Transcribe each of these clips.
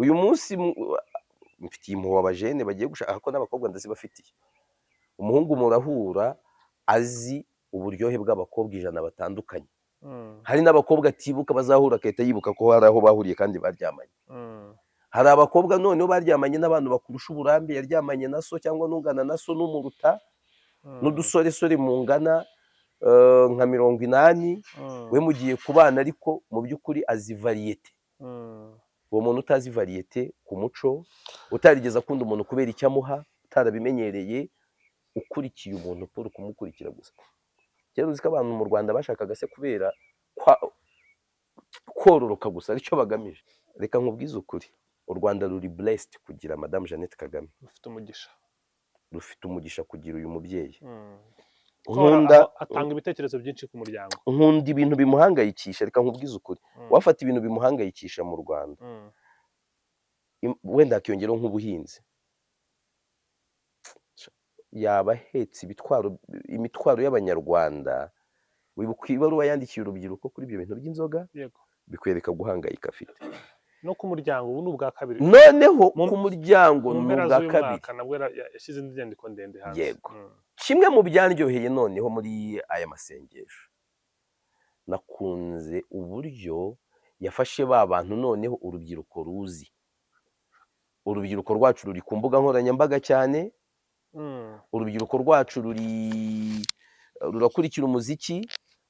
Uyu munsi mfitiye impuhwe abajene bagiye gushaka, ko n'abakobwa ndazibafitiye. Umuhungu murahura azi uburyohe bw'abakobwa 100 batandukanye. Hari n'abakobwa atibuka bazahura agahita yibuka ko hari aho bahuriye kandi baryamanye. Hari abakobwa noneho baryamanye n'abantu bakurusha uburambe, yaryamanye na so cyangwa n'ungana na so n'umuruta, n'udusoresore mungana nka 80, we mugiye kubana, ariko mu by'ukuri azi variété. Uwo muntu utazi variété ku muco, utarigeze akunda umuntu kubera icyo amuha, utarabimenyereye, ukurikiye umuntu pour kumukurikira gusa. Kera uzi ko abantu mu Rwanda bashakaga se kubera kororoka gusa aricyo bagamije. Reka nkubwize ukuri, u Rwanda ruri blessed kugira Madamu Jeannette Kagame. Rufite umugisha. Rufite umugisha kugira uyu mubyeyi. Nkunda atanga ibitekerezo byinshi ku muryango. Nkunda ibintu bimuhangayikisha. Reka nkubwize ukuri, wafata ibintu bimuhangayikisha mu Rwanda, wenda hakiyongeraho nk'ubuhinzi, yaba ahetse imitwaro y'Abanyarwanda. Wibuka ibaruwa yandikiye urubyiruko kuri ibyo bintu by'inzoga? Yego. Bikwereka guhangayika afite. No ku muryango ubu ni ubwa kabiri. Noneho ku muryango Mu ni mpera ubwa z'uyu kabiri. mwaka nabwo yashyize indi nyandiko ndende hanze. Yego. Kimwe mu byanryoheye noneho muri aya masengesho, nakunze uburyo yafashe ba bantu, noneho urubyiruko ruzi, urubyiruko rwacu ruri ku mbuga nkoranyambaga cyane, urubyiruko rwacu rurakurikira umuziki,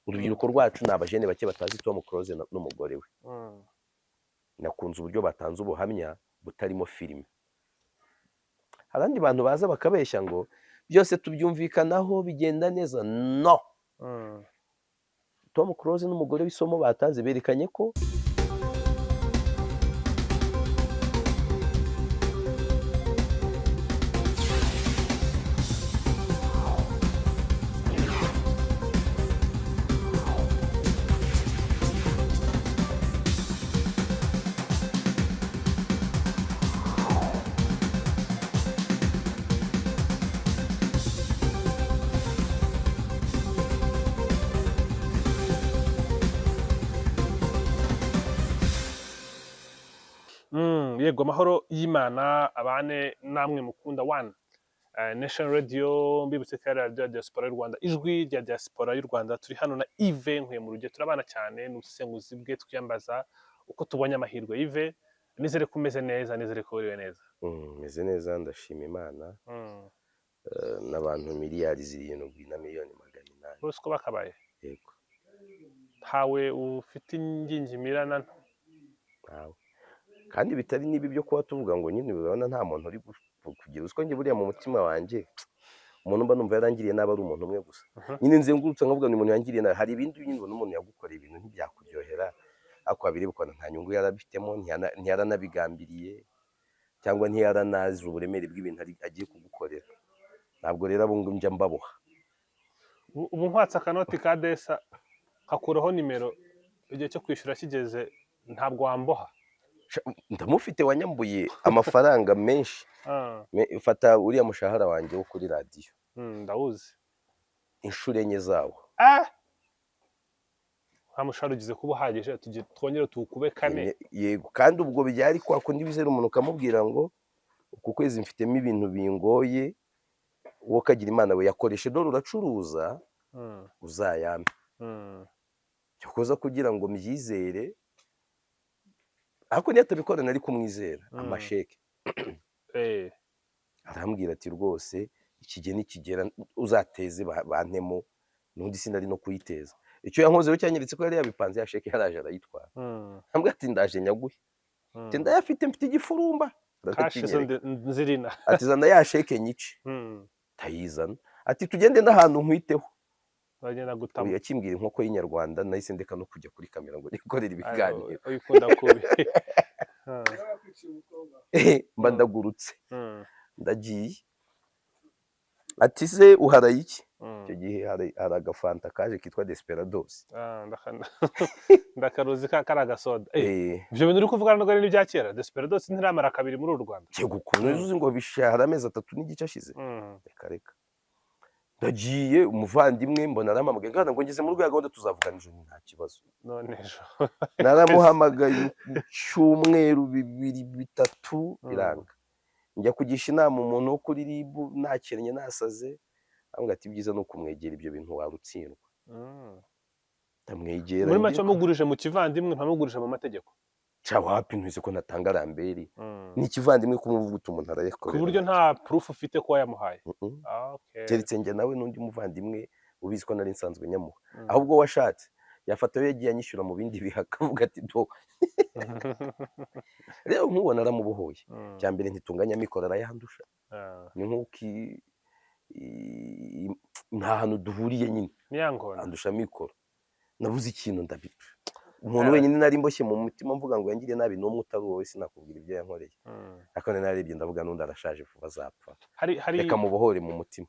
urubyiruko rwacu ni abajene bake batazi Tom Close n'umugore we. Nakunze uburyo batanze ubuhamya butarimo filime. Hari abandi bantu baza bakabeshya ngo byose tubyumvikanaho bigenda neza. No, Tom Close n'umugore w'isomo batanze berekanye ko Yego, amahoro y'Imana abane namwe mukunda One Nation Radio. Mbibutse ko ari radiyo ya diaspora y'u Rwanda, ijwi rya diaspora y'u Rwanda. Turi hano na Yves Nkuye, turabana cyane n'ubusesenguzi bwe, twiyambaza uko tubonye amahirwe. Yves, nizere ko umeze neza, nizere ko wiriwe neza. Meze neza, ndashima Imana, n'abantu 7,800,000,000. Bose uko bakabaye. Yego. Ntawe ufite ingingimira na nto? Ntawe, kandi bitari n'ibi byo kuba tuvuga ngo nyine urabona nta muntu uri kugira uziko njye buriya mu mutima wanjye umuntu mba numva yarangiriye nabi ari umuntu umwe gusa. Nyine nzengurutse nkavuga ni umuntu yangiriye nabi. Hari ibindi nyine ubona umuntu yagukoreye ibintu ntibyakuryohera, ariko wabireba ukabona nta nyungu yarabifitemo, ntiyaranabigambiriye cyangwa ntiyaranazi uburemere bw'ibintu agiye kugukorera. Ntabwo rero abo njya mbaboha. Ubu nkwatse akanoti ka desa nkakuraho nimero, igihe cyo kwishyura kigeze ntabwo wamboha? Ndamufite wanyambuye amafaranga menshi. Fata uriya mushahara wanjye wo kuri radiyo, Ndawuzi. inshuro 4 zawo. Nta mushahara ugize kuba uhagije, twongere tuwukube kane. Yego, kandi ubwo byari kwa kundi wizera umuntu ukamubwira ngo uku kwezi mfitemo ibintu bingoye, wowe ukagira Imana we yakoreshe, dore uracuruza, uzayampe. Cyokoza kugira ngo mbyizere, ariko niyo atabikora nari kumwizera. Amasheke, arambwira ati rwose iki gihe nikigera uzateze bantemo, n'undi sinari no kuyiteza. Icyo yankozeho cyanyeretse ko yari yabipanze, ya sheke yaraje arayitwara. Ambwira ati ndaje nyaguhe, ati ndayafite, mfite igifurumba. Cash zo Arakinyereka. nzirina. Ati zana ya sheke nyice. Ndayizana. Ati tugende n'ahantu nkwiteho. Uragenda gutama. Uyu yakimbwira inkoko y'inyarwanda, nahise ndeka no kujya kuri kamera ngo nikorere ibiganiro. Uyikunda kubi. Mba ndagurutse, ndagiye. Ati se uharaye iki? Icyo gihe hari agafanta kaje kitwa Desperados. Ah, ndakaruzi ka kari agasoda. Ibyo bintu uri kuvuga nubwo ari n'ibya kera, Desperados ntiramara kabiri muri uru Rwanda. Yego, ukuntu uzi ngo hari amezi 3 n'igice ashize. Reka reka. Ndagiye, umuvandimwe mbona arampamagaye ngana ngo ngeze mu rwego, gahunda tuzavugana ejo, nta kibazo. None ejo? Naramuhamagaye mu cyumweru bibiri, bitatu, biranga. Njya kugisha inama umuntu wo kuri RIB, nakennye, nasaze, ambwira ati ibyiza ni ukumwegera, ibyo bintu warutsindwa. Ndamwegera. Muri make ngiye wamugurije mu kivandimwe, ntamugurije mu mategeko. Ca wapi, ntuzi ko natanga ramberi ni ikivandimwe, kumuvuga uti umuntu Ku arayakorera. buryo nta proof ufite ko wayamuhaye? Mm-mm. Ah, okay. Keretse njye nawe n'undi muvandimwe ubizi ko nari nsanzwe nyamuha. Ahubwo washatse yafata ayo yagiye anyishyura mu bindi bihe, akavuga ati do rero nk'uwo naramubohoye. Cya mbere, ntitunganya amikoro, arayandusha. Ni nk'uko nta hantu duhuriye nyine. Ni ya ngona. Andusha amikoro, nabuze ikintu ndabipfa umuntu wenyine nari mboshye mu mutima mvuga ngo yangiriye nabi n'umwe utari wowe, sinakubwira ibyo yankoreye. Ariko nari narebye ndavuga n'undi arashaje, vuba azapfa. Hari Reka mubohore mu mutima.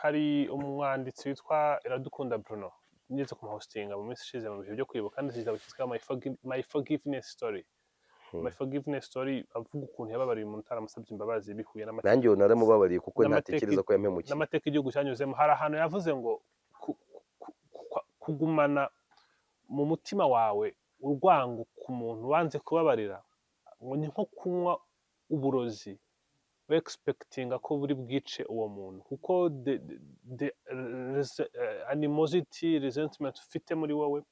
Hari umwanditsi witwa Iradukunda Bruno ngeze kumuhostinga mu minsi ishize mu bihe byo kwibuka, kandi iki gitabo cyitwa My Forgiveness Story. My Forgiveness Story, avuga ukuntu yababariye umuntu utaramusabye imbabazi, bihuye n'amateka Nanjye uwo naramubabariye kuko ntatekereza ko yampemukiye. n'amateka igihugu cyanyuzemo. Hari ahantu yavuze ngo kugumana mu mutima wawe urwango ku muntu wanze kubabarira ngo ni nko kunywa uburozi wexpectinga ko buri bwice uwo muntu, kuko the animosity, resentment ufite muri wowe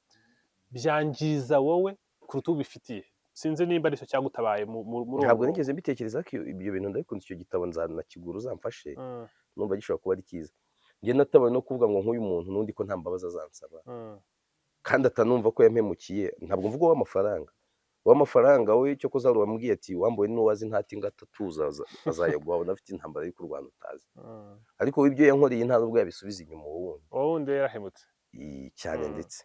byangiza wowe kuruta ubifitiye. Sinzi nimba aricyo cyagutabaye muri uwo Ntabwo murongo. nigeze mbitekereza ko ibyo bintu ndabikunze. Icyo gitabo nzanakigura, uzamfashe. Numva gishobora kuba ari cyiza. Njye natabaye no kuvuga ngo nk'uyu muntu n'undi ko nta mbabazi azansaba kandi atanumva ko yampemukiye. Ntabwo mvuga uw'amafaranga. Uw'amafaranga we cyo ko zari wamubwiye ati wambuwe n'uwazi ntati gatatu azayaguha, abona afite intambara yo kurwana utazi. Ariko we ibyo yankoreye nta nubwo yabisubiza inyuma uwo wundi. Wowe wundi yarahemutse. Cyane. Ndetse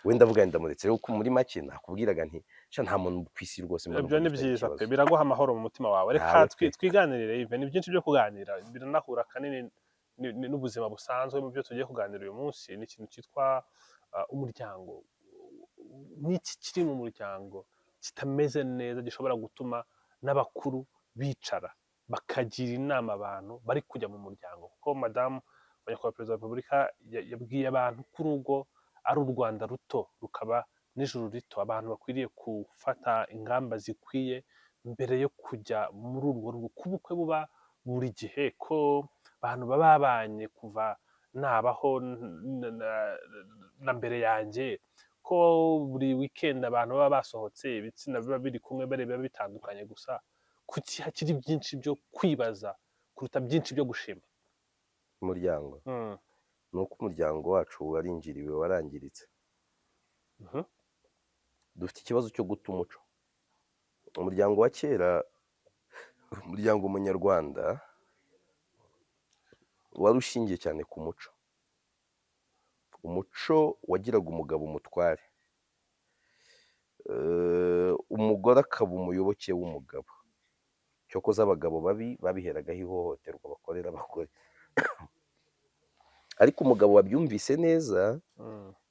we ndavuga nti ndamuretse rero ko muri make nakubwiraga nti sha nta muntu ku isi rwose mbona Ibyo ni dufitanye byiza pe. ikibazo. Biraguha amahoro mu mutima wawe. Reka Ntawe pe. twiganirire, Yves, ni byinshi byo kuganira, biranahura kanini n'ubuzima busanzwe. Mu byo tugiye kuganira uyu munsi ni ikintu cyitwa umuryango. N'iki kiri mu muryango kitameze neza gishobora gutuma n'abakuru bicara bakagira inama abantu bari kujya mu muryango? Kuko madamu wa nyakubahwa perezida wa repubulika yabwiye abantu ko urugo ari u Rwanda ruto rukaba n'ijuru rito, abantu bakwiriye gufata ingamba zikwiye mbere yo kujya muri urwo rugo, ko ubukwe buba buri gihe, ko abantu baba babanye kuva nabaho na mbere yanjye, ko buri weekend abantu baba basohotse, ibitsina biba biri kumwe, biba bitandukanye gusa. Kuki hakiri byinshi byo kwibaza kuruta byinshi byo gushima? Umuryango ni uko umuryango wacu warinjiriwe, warangiritse. Dufite ikibazo cyo guta umuco. Umuryango wa kera, umuryango munyarwanda wari ushingiye cyane ku muco. Umuco wagiraga umugabo umutware, umugore akaba umuyoboke w'umugabo. Cyokoze abagabo babi babiheragaho ihohoterwa bakorera abagore, ariko umugabo wabyumvise neza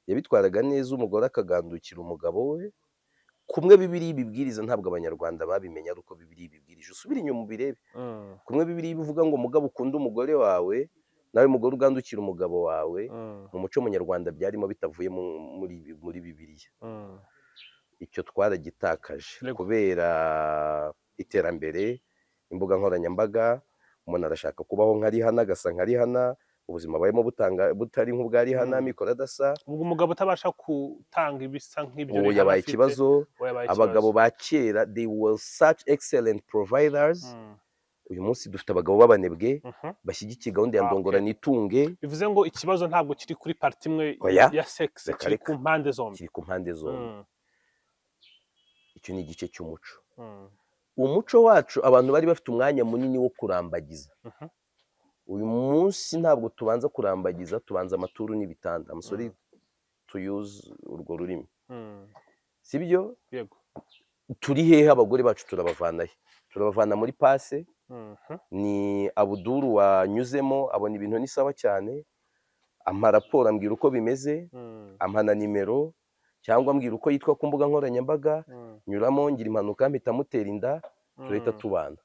yabitwaraga neza, umugore akagandukira umugabo we kumwe Bibiliya ibibwiriza. Ntabwo Abanyarwanda babimenya, ari uko Bibiliya ibibwirije. Usubire inyuma ubirebe. Kumwe Bibiliya ivuga ngo mugabo ukunde umugore wawe, nawe mugore ugandukira umugabo wawe, mu muco munyarwanda byarimo bitavuye muri Bibiliya. Icyo twaragitakaje kubera iterambere, imbuga nkoranyambaga. Umuntu arashaka kubaho nka Rihanna, agasa nka Rihanna, ubuzima abayemo butanga butari nk'ubwa Rihanna, amikoro adasa. Ubwo umugabo utabasha gutanga ibisa nk'ibyo Ubu Rihanna yabaye afite, ikibazo. uwo yabaye Abagabo ikibazo. ba kera, they were such excellent providers. Uyu munsi dufite abagabo b'abanebwe bashyigikiye gahunda ya ndongora nitunge. Bivuze ngo ikibazo ntabwo kiri kuri partie imwe Oya. ya sex, Reka, kiri reka. ku mpande zombi. Kiri ku mpande zombi. Icyo ni igice cy'umuco. Umuco wacu, abantu bari bafite umwanya munini wo kurambagiza. Uyu munsi ntabwo tubanza kurambagiza, tubanza amaturu n'ibitanda. I'm sorry to use urwo rurimi. Sibyo? Yego. Turi hehe? Abagore bacu turabavana he? Turabavana muri passe. Ni Abuduru wanyuzemo abona ibintu ni sawa cyane, ampa raporo, ambwira uko bimeze, ampa na nimero cyangwa ambwira uko yitwa ku mbuga nkoranyambaga, nyuramo ngira impanuka, mpita mutera inda, turahita tubana.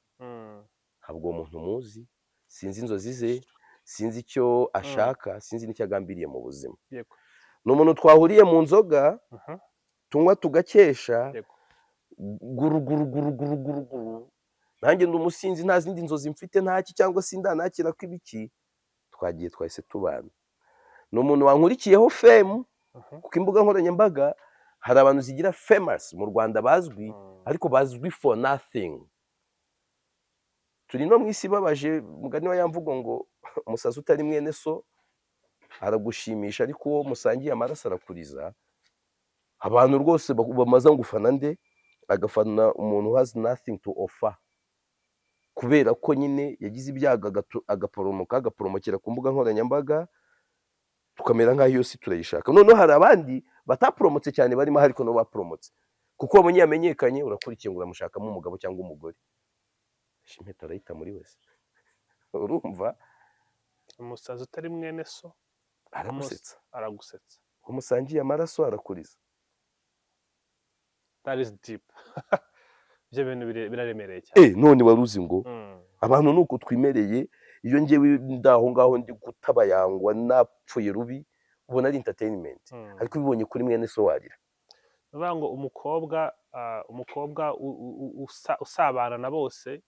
Ntabwo uwo muntu muzi, sinzi inzozi ze, Sinzi icyo ashaka, sinzi n'icyo agambiriye mu buzima. Ni umuntu twahuriye mu nzoga, tunywa tugakesha, guru guru guru guru guru guru. Nanjye ndi umusinzi, nta zindi nzozi mfite, ntaki cyangwa se ndanakira ko ibiki, twagiye twahise tubana. Ni umuntu wankurikiyeho fame, kuko imbuga nkoranyambaga hari abantu zigira famous mu Rwanda bazwi, ariko bazwi for nothing. Turi no mu isi ibabaje, mugani wa ya mvugo ngo umusazi utari mwene so aragushimisha, ariko uwo musangiye amaraso arakuriza. Abantu rwose bamaze ngo ufana nde, agafana umuntu has nothing to offer, kubera ko nyine yagize ibyago agaporomoka, agaporomokera ku mbuga nkoranyambaga, tukamera nk'aho iyo si turayishaka. Noneho hari abandi bataporomotse cyane barimo, ariko nabo baporomotse kuko wabonye yamenyekanye, urakurikiye ngo uramushakamo umugabo cyangwa umugore. Impeta arayita muri wese, urumva? Umusazi utari mwene so aragusetsa. Aragusetsa. Umusangiye amaraso arakuriza. That is deep. Ibyo bintu biraremereye cyane. None wari uzi ngo abantu ni uko twimereye. Iyo ngewe ndaho ngaho ndi gutabayangwa, napfuye rubi, ubona ari entertainment, ariko ubibonye kuri mwene so warira. Ni ukuvuga ngo umukobwa usabana na bose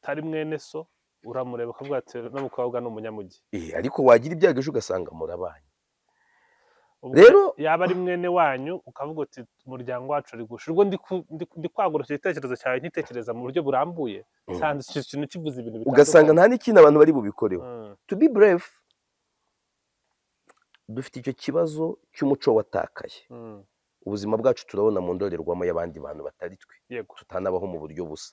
utari mwene so, uramureba ukavuga ati: "Uno mukobwa ni umunyamujyi." Ariko wagira ibyago ejo ugasanga murabanye. Ubwo Rero yaba ari mwene wanyu, ukavuga uti: "Umuryango wacu uri gusha." Ubwo ndi kwagura icyo gitekerezo cyawe, nkitekereza mu buryo burambuye, nsanze icyo kintu kivuze ibintu ugasanga bitandukanye. Nta n'ikintu abantu bari bubikoreho. To be bref, dufite icyo kibazo cy'umuco watakaye. Ubuzima bwacu turabona mu ndorerwamo y'abandi bantu batari twe, tutanabaho mu buryo busa.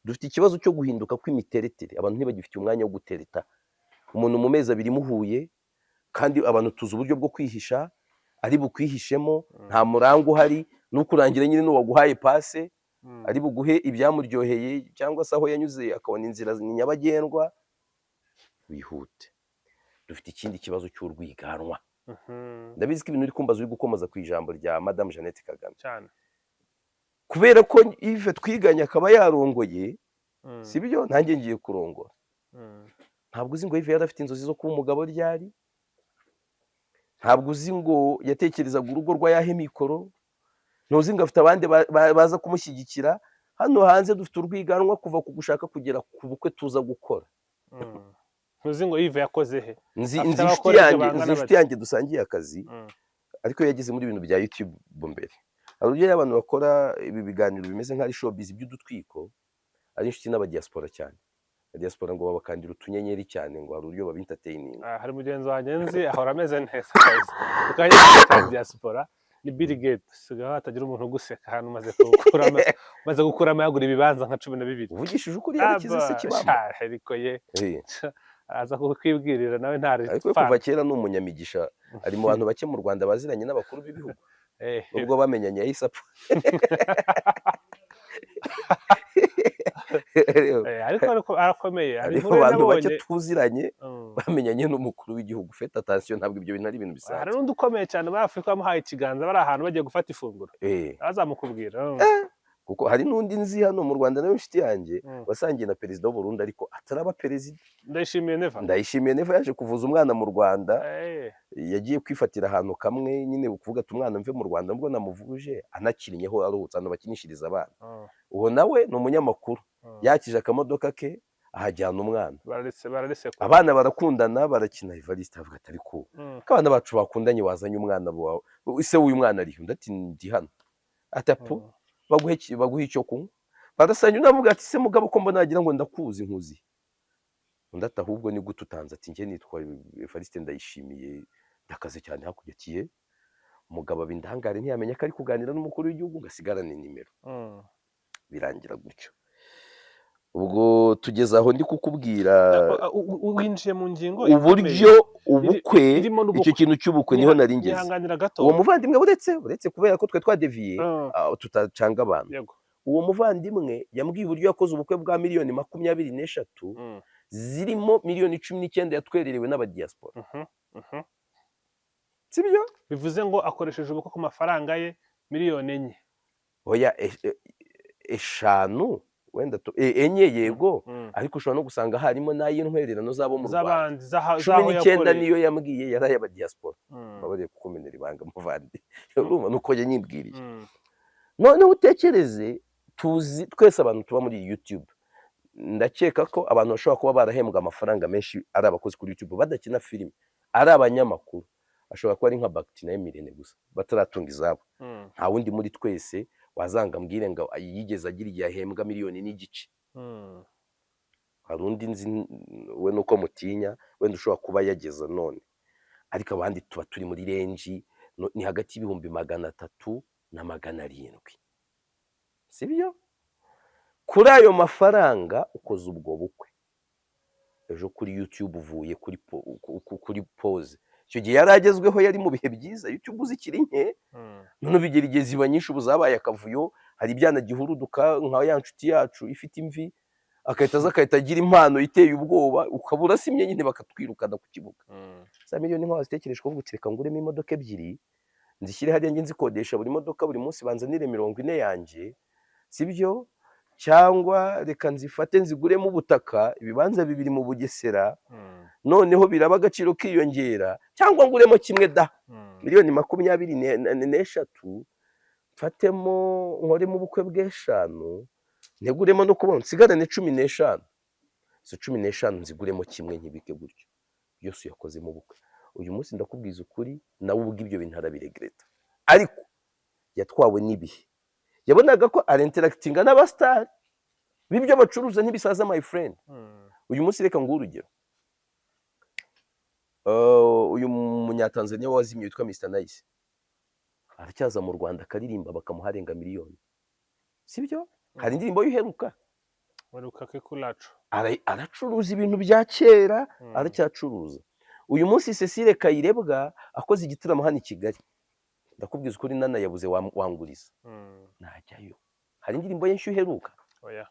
Dufite ikibazo cyo guhinduka kw'imiteretere. Abantu ntibagifite umwanya wo gutereta umuntu mu mezi 2 muhuye, kandi abantu tuzi uburyo bwo kwihisha, ari bukwihishemo. Nta muranga uhari, nukurangira nyine n'uwaguhaye pase, ari buguhe ibyamuryoheye cyangwa se aho yanyuze akabona inzira ni nyabagendwa, wihute. Dufite ikindi kibazo cy'urwiganwa. Ndabizi ko ibintu uri kumbaza uri gukomoza ku ijambo rya Madamu Jeannette Kagame. Cyane. Kubera ko Yves twiganye akaba yarongoye, si byo, nanjye ngiye kurongora. Ntabwo uzi ngo Yves yari afite inzozi zo kuba umugabo ryari, ntabwo uzi ngo yatekerezaga urugo rw'ayahe mikoro, ntuzi ngo afite abandi baza kumushyigikira. Hano hanze dufite urwiganwa kuva ku gushaka kugera ku bukwe tuza gukora. Ntuzi ngo Yves yakoze he. Nzi Afite nzi inshuti abakoresha yanjye, bangana nzi inshuti bate? yanjye dusangiye akazi, ariko iyo yageze muri ibintu bya YouTube mbere. Hari uburyo abantu bakora ibi biganiro bimeze nk'ari showbiz by'udutwiko, ari inshuti n'abadiaspora cyane. Abadiaspora ngo babakandira utunyenyeri cyane, ngo hari uburyo babintertaininga. Ah, hari mugenzi wanjye nzi ahora ameze neza kabisa, ukajya cya diaspora ni Bill Gates, sigaho hatagira umuntu uguseka hano, umaze gukuramo yagura ibibanza nka 12. Uvugishije ukuri, yarakize se Aba, kibamba. sha, ariko ye araza kukwibwirira nawe ntari. Ariko we kuva kera ni umunyamigisha, ari mu bantu bake mu Rwanda baziranye n'abakuru b'ibihugu. Ubwo bamenyanye yahise apfa. Ariko arakomeye, hari Hariho inkuru ye abantu bake nabonye. tuziranye bamenyanye n'umukuru w'igihugu. Faites attention, ntabwo ibyo bintu ari ibintu Hari bisanzwe. n'undi ukomeye cyane muri Afurika wamuhaye ikiganza bari ahantu bagiye gufata ifunguro, azamukubwira. Kuko hari n'undi nzi hano mu Rwanda nawe inshuti yanjye wasangiye na perezida w'u Burundi ariko ataraba perezida. Ndayishimiye Neva. Ndayishimiye Neva yaje kuvuza umwana mu Rwanda. Yagiye kwifatira ahantu kamwe nyine kuvuga ati: "Umwana mve mu Rwanda nubwo namuvuje anakinnyeho aruhutse," ahantu bakinishiriza abana. Uwo nawe ni umunyamakuru. Yakije akamodoka ke ahajyana umwana. Bararetse bararetse. Abana barakundana, barakina. Evariste avuga ati: "Ariko ko abana bacu bakundanye, wazanye umwana wawe? Ese w'uyu mwana arihe?" Undi ati: "Ndi hano." Ati: "Apu, baguhe icyo kunywa." Barasanya. Undi avuga ati: "Se mugabo, ko mbona wagira ngo ndakuzi, nkuzi?" Undi ati: "Ahubwo ni gute utanze?" Ati: "Njye nitwa Evariste Ndayishimiye, ndakaze cyane hakurya." Ati: "Ye." Umugabo aba indangare, ntiyamenya ko ari kuganira n'umukuru w'igihugu, ngo asigarane nimero. Birangira gutyo. Ubwo tugeze aho ndi kukubwira Winjiye mu ngingo uburyo ubukwe irimo n'ubukwe. Icyo kintu cy'ubukwe niho nari ngeze. Nihanganira gato. Uwo muvandimwe, uretse kubera ko twe twadeviye, tutacanga abantu, uwo muvandimwe yambwiye uburyo yakoze ubukwe bwa miliyoni 23, zirimo miliyoni 19 yatwererewe n'abadiaspora. Sibyo? Bivuze ngo akoresheje ubukwe ku mafaranga ye miliyoni 4. Oya, 5. Wenda enye, yego, ariko ushobora no gusanga harimo n'ay'intwererano z'abo mu Rwanda. Z'abandi Cumi z'aho n'icyenda yakoreye. Niyo yambwiye yari ay'abadiaspora. Babariye kukumenera ibanga, muvandi, urumva nuko yanyibwiriye. Noneho utekereze, tuzi twese abantu tuba muri YouTube, ndakeka ko abantu bashobora kuba barahembwa amafaranga menshi ari abakozi kuri YouTube badakina filime, ari abanyamakuru, ashobora kuba ari nka Bagiti na Emirene gusa bataratunga izabo. Nta wundi muri twese wazanga mbwire ngo yigeze agira igihe ahembwa 1.5 miliyoni. Hari undi nzi we nuko mutinya, wenda ushobora kuba yageza none, ariko abandi tuba turi muri range ni hagati y'ibihumbi 300 na 700, sibyo? Kuri ayo mafaranga ukoze ubwo bukwe, ejo kuri YouTube uvuye kuri pause. Icyo gihe yari agezweho, yari mu bihe byiza, YouTube zikiri nke. None bigera igihe ziba nyinshi, ubu zabaye akavuyo. Hari ibyana gihuruduka nka ya nshuti yacu ifite imvi, agahita aza agahita agira impano iteye ubwoba, ukaba urasimye nyine, bakatwirukana ku kibuga. Za miliyoni nkaho zitekereje kuvuga uti: "Reka nguremo imodoka ebyiri, nzishyire hariya, njye nzikodesha, buri modoka buri munsi banzanire 40 yanjye," sibyo? Cyangwa reka nzifate nziguremo ubutaka, ibibanza bibiri mu Bugesera, noneho biraba agaciro kiyongera, cyangwa nguremo kimwe da. Miliyoni 23 mfatemo nkoremo ubukwe bw'eshanu, nteguremo no kubona nsigarane 15. Izo 15 nziguremo kimwe, nkibike gutyo. Byose uyakozemo ubukwe. Uyu munsi ndakubwiza ukuri, nawe ubwo ibyo bintu arabiregreta, ariko yatwawe n'ibihe. Yabonaga ko arinteractinga n'abasitari b'ibyo bacuruza ntibisaza, my friend. Uyu munsi reka nguhe urugero. Uyu munyatanzania wazimye witwa Mr Nice aracyaza mu Rwanda akaririmba, bakamuha arenga miliyoni, sibyo? Hari indirimbo iheruka. Weruka kikulacho. Aracuruza ibintu bya kera. Aracyacuruza. Uyu munsi Cecile Kayirebwa akoze igitaramo hano i Kigali, ndakubwiza ukuri, nana yabuze wanguriza. Najyayo. Hari indirimbo ye nshya iheruka? Oya.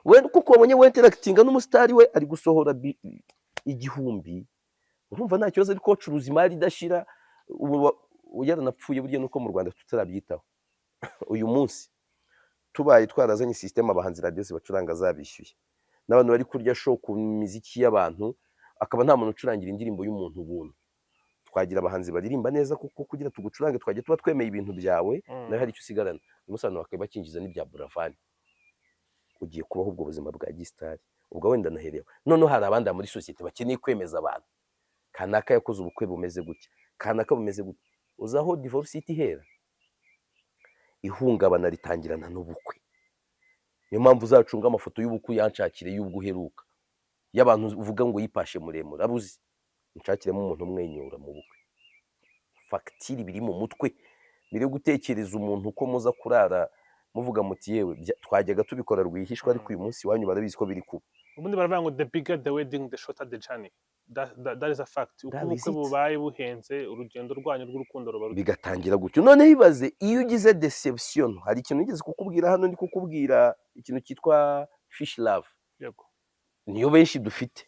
We kuko wabonye winteractinga n'umusitari, we ari gusohora igihumbi, urumva nta kibazo, ariko acuruza imari idashira. Ubu yaranapfuye burya, nuko mu Rwanda tutarabyitaho. Uyu munsi tubaye twarazanye système, abahanzi radiyo zibacuranga zabishyuye, n'abantu bari kurya show ku miziki y'abantu, akaba nta muntu ucurangira indirimbo y'umuntu ubuntu, twagira abahanzi baririmba neza, kuko kugira tugucurange twajya tuba twemeye ibintu byawe, nawe hari icyo usigarana. Uyu munsi abantu bakaba bakinjiza n'ibya Buravan, ugiye kubaho ubwo buzima bwa gisitari. Ubwo wenda naherewe. Noneho hari abandi muri sosiyete bakeneye kwemeza abantu: kanaka yakoze ubukwe bumeze gutya, kanaka bumeze gutya. Uzi aho divorce ihita ihera? Ihungabana ritangirana n'ubukwe. Niyo mpamvu uzacunga amafoto y'ubukwe, uyanshakire, y'ubwo uheruka, y'abantu uvuga ngo yipashe muremure, abuzi nshakiremo umuntu umwenyura mu bukwe. Fagitire biri mu mutwe, biri gutekereza umuntu uko muza kurara muvuga muti: "Yewe, twajyaga tubikora rwihishwa, ariko uyu munsi iwanyu barabizi ko biri kuba." Ubundi baravuga ngo "The bigger the wedding, the shorter the journey." That is a fact. Uko That is ubukwe it. bubaye buhenze, urugendo rwanyu rw'urukundo ruba ruto. Bigatangira gutyo. Noneho ibaze iyo ugize deception. Hari ikintu nigeze kukubwira hano, ndi kukubwira ikintu cyitwa fish love. Niyo benshi dufite,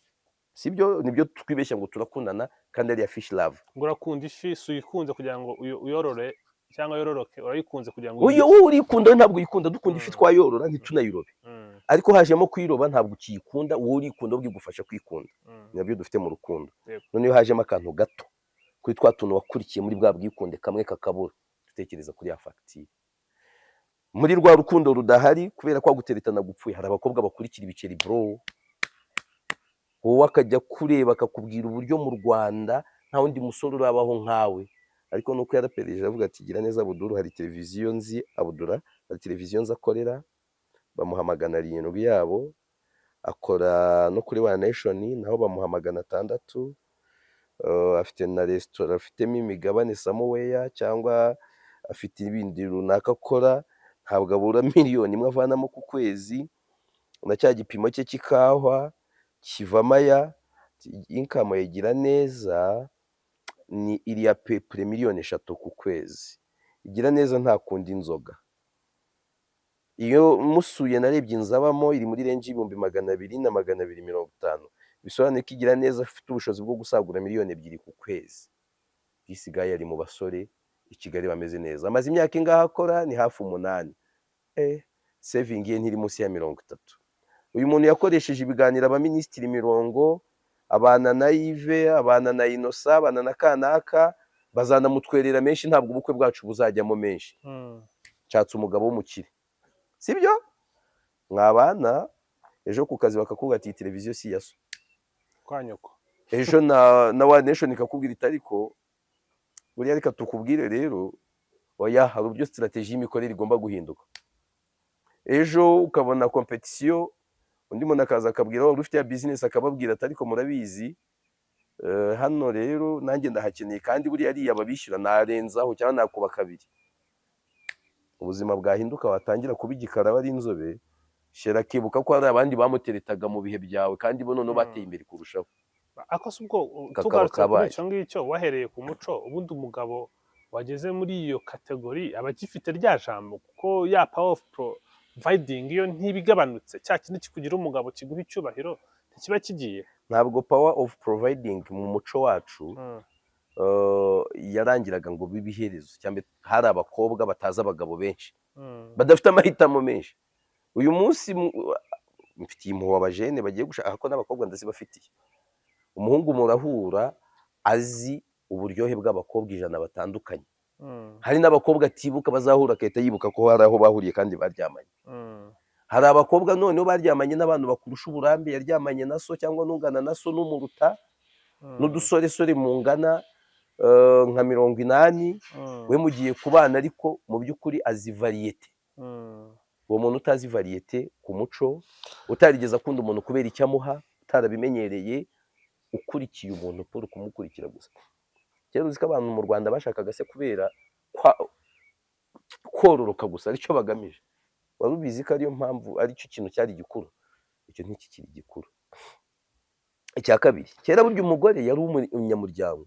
sibyo? Nibyo twibeshya ngo turakundana kandi ariya fish love. Ngo urakunda ifi, si uyikunze kugira ngo uyorore cyangwa yororoke, urayikunze kugira ngo Uyu uyirye. Wowe urikunda, we ntabwo uyikunda. Dukunda ifi, twayorora ntitunayirobe, ariko hajemo kuyiroba ntabwo ukiyikunda. Wowe urikunda, ahubwo igufasha kwikunda. Nabyo dufite mu rukundo. Noneho hajemo akantu gato kuri twa tuntu wakurikiye muri bwa bwikunde, kamwe kakabura, dutekereza kuri ya fagitire muri rwa rukundo rudahari kubera kwa guteretana gupfuye. Hari abakobwa bakurikira ibiceri, bro. Wowe akajya kureba akakubwira uburyo mu Rwanda nta wundi musore urabaho nkawe, ariko nuko yarapereje avuga ati: "Gira neza Abuduru, hari televiziyo nzi Abudura, hari televiziyo nzi akorera, bamuha 700 yabo, akora no kuri One Nation naho bamuha 600, afite na resitora afitemo imigabane somewhere, cyangwa afite ibindi runaka akora, ntabwo abura miliyoni 1 avanamo ku kwezi, na cya gipimo cye cy'ikawa kivamo aya income yagira neza ni iriya pepure miliyoni 3 ku kwezi. Igira neza ntakunda inzoga. Iyo musuye narebye inzu abamo iri muri range y'ibihumbi 200 na 250, bisobanuye ko igira neza afite ubushobozi bwo gusagura miliyoni 2 ku kwezi. This guy ari mu basore i Kigali bameze neza. Amaze imyaka ingahe akora? Ni hafi 8." Saving ye ntiri munsi ya 30. Uyu muntu yakoresheje ibiganiro abaminisitiri 40, abana na Yves, abana na Innocent, abana na kanaka, bazanamutwerera menshi, ntabwo ubukwe bwacu buzajyamo menshi. Nshatse umugabo w'umukire, sibyo? Mwabana, ejo ku kazi bakakubwira ati: "Iyi televiziyo si iya so." Kwa nyoko. Ejo na One Nation ikakubwira iti: "Ariko buriya reka tukubwire rero, oya, hari uburyo strategy y'imikorere igomba guhinduka." Ejo ukabona competition, undi muntu akaza akabwira waba ufite ya business, akababwira ati: "Ariko murabizi, hano rero nanjye ndahakeneye, kandi buriya ariya babishyura narenzaho cyangwa nakuba kabiri." Ubuzima bwahinduka, watangira kuba igikara, aba ari inzobe shera, akibuka ko hari abandi bamuteretaga mu bihe byawe, kandi bo noneho bateye imbere kurushaho. Ako si ubwo Kakaba tugarutse kuri kabaye. icyo ngicyo wahereye ku muco, ubundi umugabo wageze muri iyo category aba agifite rya jambo, kuko ya power of providing iyo ntibigabanutse, cya kindi kikugira umugabo, kiguha icyubahiro, ntikiba kigiye? Ntabwo power of providing mu muco wacu yarangiraga ngo bibe iherezo. Cyangwa hari abakobwa batazi abagabo benshi, badafite amahitamo menshi. Uyu munsi mfitiye impuhwe abajene bagiye gushaka, ko n'abakobwa ndazibafitiye. Umuhungu murahura azi uburyohe bw'abakobwa 100 batandukanye. Hari n'abakobwa atibuka, bazahura agahita yibuka ko hari aho bahuriye kandi baryamanye. Hari abakobwa noneho baryamanye n'abantu bakurusha uburambe, yaryamanye na so cyangwa n'ungana na so n'umuruta, n'udusoresore mungana nka 80, we mugiye kubana, ariko mu by'ukuri azi variété. Uwo muntu utazi variété ku muco, utarigeze akunda umuntu kubera icyo amuha, utarabimenyereye, ukurikiye umuntu paul kumukurikira gusa. Kera uzi ko abantu mu Rwanda bashakaga se kubera kororoka gusa, aricyo bagamije? Wari ubizi ko ariyo mpamvu, aricyo kintu cyari gikuru? Icyo ntikikiri gikuru. Icya kabiri, kera burya umugore yari umunyamuryango.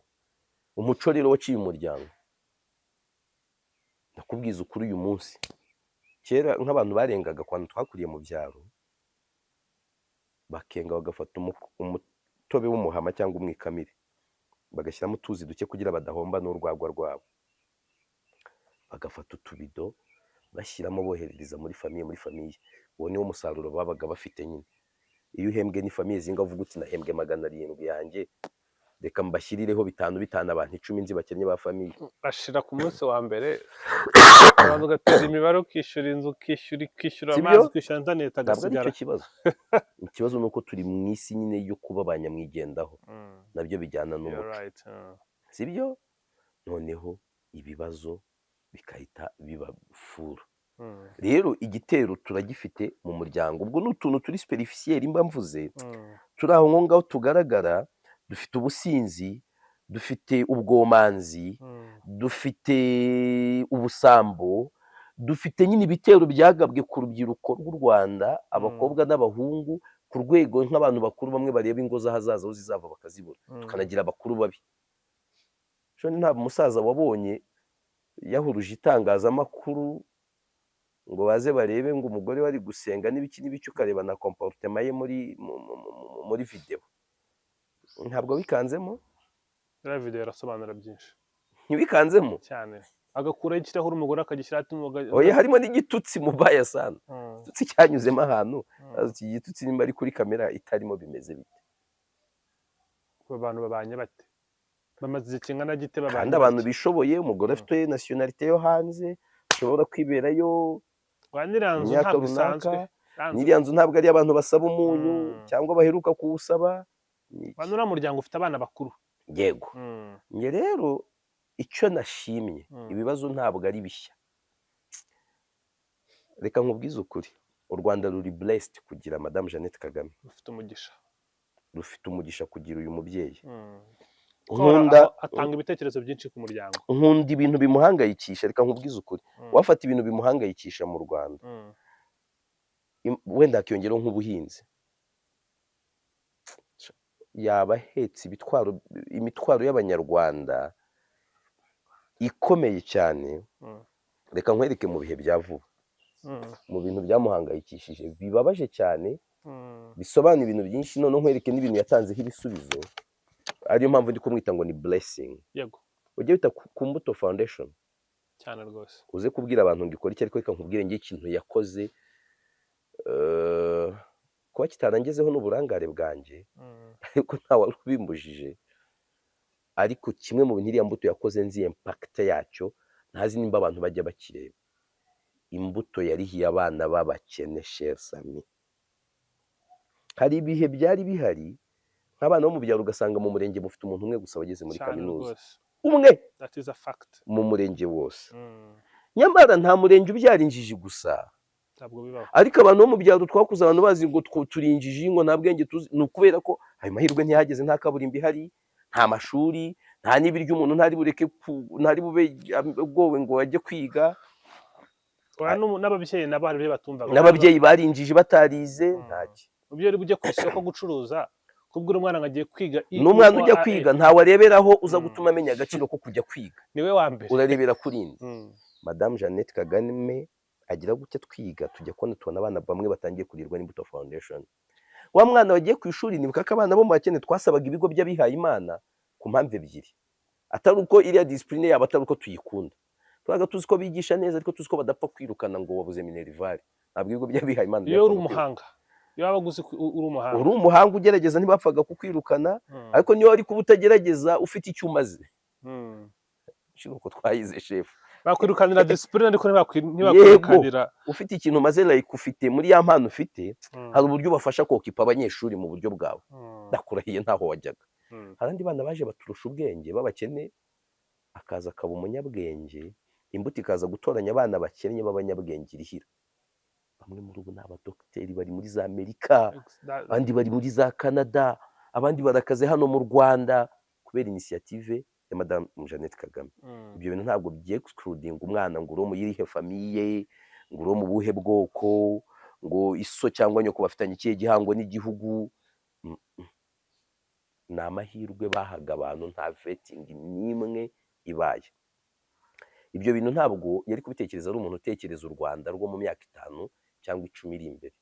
Umuco rero waciye umuryango. Ndakubwiza ukuri, uyu munsi, kera nk'abantu barengaga ku bantu twakuriye mu byaro, bakenga bagafata umutobe w'umuhama cyangwa umwikamire, bagashyiramo utuzi duke kugira badahomba n'urwagwa rwabo, bagafata utubido bashyiramo, boherereza muri famille, muri famille. Uwo niwo musaruro babaga bafite nyine. Iyo uhembwe ni famille zinga, uvuga uti: "Nahembwe 700 yanjye, reka mbashyirireho bitanu bitanu abantu 10 nzi bakennye ba famille." Ashira ku munsi wa mbere, ukabanza ugatera imibare, ukishyura inzu, ukishyura Sibyo? amazi, ukishyura interineti, Ntabwo ari agasigara. cyo kibazo. Ikibazo ni uko turi mu isi nyine yo kuba ba nyamwigendaho. Nabyo bijyana You're n'umuco. right. Sibyo? Noneho ibibazo bigahita biba furu. Rero igitero turagifite mu muryango. Ubwo ni utuntu turi superficiel mba mvuze, turi aho ngaho tugaragara. Dufite ubusinzi, dufite ubwomanzi, dufite ubusambo, dufite nyine ibitero byagabwe ku rubyiruko rw'u Rwanda, abakobwa n'abahungu, ku rwego nk'abantu bakuru bamwe bareba ingo z'ahazaza aho zizava bakazibura. Tukanagira abakuru babi. Shoni, ntabwo umusaza wabonye yahuruje itangazamakuru ngo baze barebe ngo umugore we ari gusenga n'ibiki n'ibiki, ukareba na comportement ye muri videwo, ntabwo bikanzemo? Iriya video irasobanura byinshi. Ntibikanzemo? Cyane, agakuraho ikirahure umugore akagishyira hasi. Oya, harimo n'igitutsi mu bayasana. Igitutsi cyanyuzemo ahantu. Iki gitutsi nimba ari kuri kamera itarimo, bimeze bite? Abantu babanye bate? Bamaze igihe kingana gite babanye? Kandi abantu Bate? bishoboye, umugore afite nationalité yo hanze, ashobora kwiberayo Wa n'iriya nzu imyaka ntabwo runaka. isanzwe. Iriya nzu- N'iriya nzu ntabwo ari abantu basaba umunyu cyangwa baheruka kuwusaba. Ni iki? Wa n'uriya muryango ufite abana bakuru. Yego. Njye rero icyo nashimye, ibibazo ntabwo ari bishya. Reka nkubwize ukuri, u Rwanda ruri blessed kugira Madamu Jeannette Kagame. Rufite umugisha. Rufite umugisha kugira uyu mubyeyi. Nkunda Nkunda atanga ibitekerezo byinshi ku muryango. Nkunda ibintu bimuhangayikisha. Reka nkubwize ukuri, wafata ibintu bimuhangayikisha mu Rwanda, wenda hakiyongeraho nk'ubuhinzi, yaba ahetse imitwaro y'Abanyarwanda ikomeye cyane. Reka nkwereke mu bihe bya vuba, mu bintu byamuhangayikishije bibabaje cyane, bisobanura ibintu byinshi. Noneho nkwereke n'ibintu yatanzeho ibisubizo, ariyo mpamvu ndi kumwita ngo ni blessing. Ujye wita ku Mbuto Foundation. Cyane rwose. Uze kubwira abantu ngo ikora iki, ariko reka nkubwire ngiye ikintu yakoze. Kuba kitarangezeho n'uburangare bwanjye, ariko nta wari ubimbujije. Ariko kimwe mu bintu iriya mbuto yakoze, nzi impact yacyo, ntazi nimba abantu bajya bakireba. Imbuto yarihiye abana b'abakene, cher Sami. Hari ibihe byari bihari nk'abana bo mu byaro, ugasanga mu murenge mufite umuntu umwe gusa wageze muri Cyane kaminuza. rwose. Umwe That is a fact. mu murenge wose. Nyamara nta murenge ubyara injiji gusa. Ntabwo bibaho. Ariko abantu bo mu byaro twakuze abantu bazi ngo turi injiji, ngo nta bwenge tuzi. Ni ukubera ko ayo mahirwe ntiyahageze. Nta kaburimbo ihari, nta mashuri, nta n'ibiryo. Umuntu ntari bureke ntari bube agowe ngo ajye kwiga. Oya, n'ababyeyi nabo hari ibyo batumvaga. N'ababyeyi barinjije batarize. Ntaki. Umubyeyi uri bujye ku isoko gucuruza, kubwira umwana ngo agiye kwiga N'umwana I, ujya A, E, kwiga, ntawe areberaho uza gutuma amenya agaciro ko kujya kwiga. Niwe wa mbere. Urarebera kuri indi. Madamu Jeannette Kagame agira gutya, twiga, tujya kubona tubona abana bamwe batangiye kurirwa n'Imbuto Foundation. Wa mwana wagiye ku ishuri, nibuka ko abana bo mu bakene twasabaga ibigo by'abihaye Imana ku mpamvu ebyiri, atari uko iriya discipline yabo, atari uko tuyikunda. Twabaga tuzi ko bigisha neza, ariko tuzi ko badapfa kwirukana ngo wabuze minerval. Ntabwo ibigo by'abihaye Imana Iyo uri byapfaga kwirukana. umuhanga, iyo waba uzi ko uri umuhanga. Uri umuhanga ugerageza, ntibapfaga kukwirukana. Ariko niyo wari kuba utagerageza, ufite icyo umaze, uko twayize, shefu. Bakwirukanira discipline, ariko ntibakwirukanira Ufite ikintu umaze, like ufite muri ya mpano ufite, hari uburyo ubafasha kokipa abanyeshuri mu buryo bwawe. Ndakurahiye, ntaho wajyaga. Hari abandi bana baje baturusha ubwenge b'abakene, akaza akaba umunyabwenge. Imbuto ikaza gutoranya abana bakennye b'abanyabwenge, irihira bamwe muri ubu ni abadogiteri bari muri za Amerika, abandi bari muri za Canada, abandi barakaze hano mu Rwanda kubera initiative ya Madamu Jeannette Kagame. Ibyo bintu ntabwo byexcludinga umwana ngo uri mu yirihe famille, ngo uri mu buhe bwoko, ngo iso cyangwa nyoko bafitanye ikihe gihango n'igihugu. Ni amahirwe bahaga abantu, nta vetting n'imwe ibaye. Ibyo bintu ntabwo yari kubitekereza ari umuntu utekereza u Rwanda rwo mu myaka 5 cyangwa 10 iri imbere.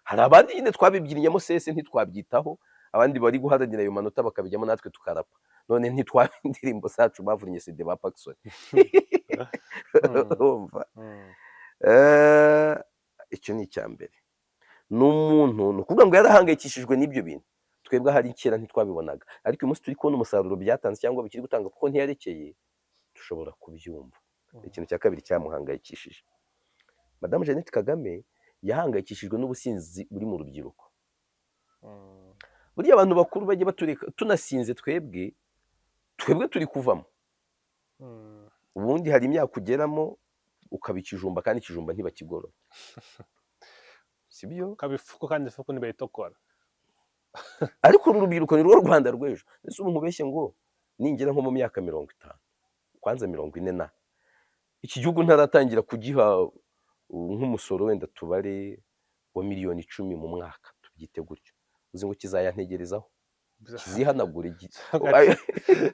Hari abandi nyine twabibyinnyeemo sese, ntitwabyitaho. Abandi bari guharanira ayo manota bakabijyamo, natwe tukarapa. None ntitwaba indirimbo zacu bavunnye CD ba Pacson? Urumva? Icyo ni icya mbere. Ni umuntu, ni ukuvuga ngo yarahangayikishijwe n'ibyo bintu. Twebwe ahari kera ntitwabibonaga, ariko uyu munsi turi kubona umusaruro byatanze cyangwa bikiri gutanga, kuko ntiyarekeye, dushobora kubyumva. Ikintu cya kabiri cyamuhangayikishije, Madamu Jeannette Kagame yahangayikishijwe n'ubusinzi buri mu rubyiruko. Burya abantu bakuru bajya batureka tunasinze. Twebwe turi kuvamo. Ubundi hari imyaka ugeramo ukaba ikijumba, kandi ikijumba ntibakigorora, sibyo? Ukaba ifuku, kandi ifuku ntibayitokora. Ariko uru rubyiruko ni rwo Rwanda rw'ejo. Ese ubu nkubeshye ngo ningera nko mu myaka 50, kwanza 40, na iki gihugu ntaratangira kugiha nk'umusoro wenda tubare wa miliyoni 10 mu mwaka, tubyite gutyo, uzi ngo kizayantegerezaho, kizihanagure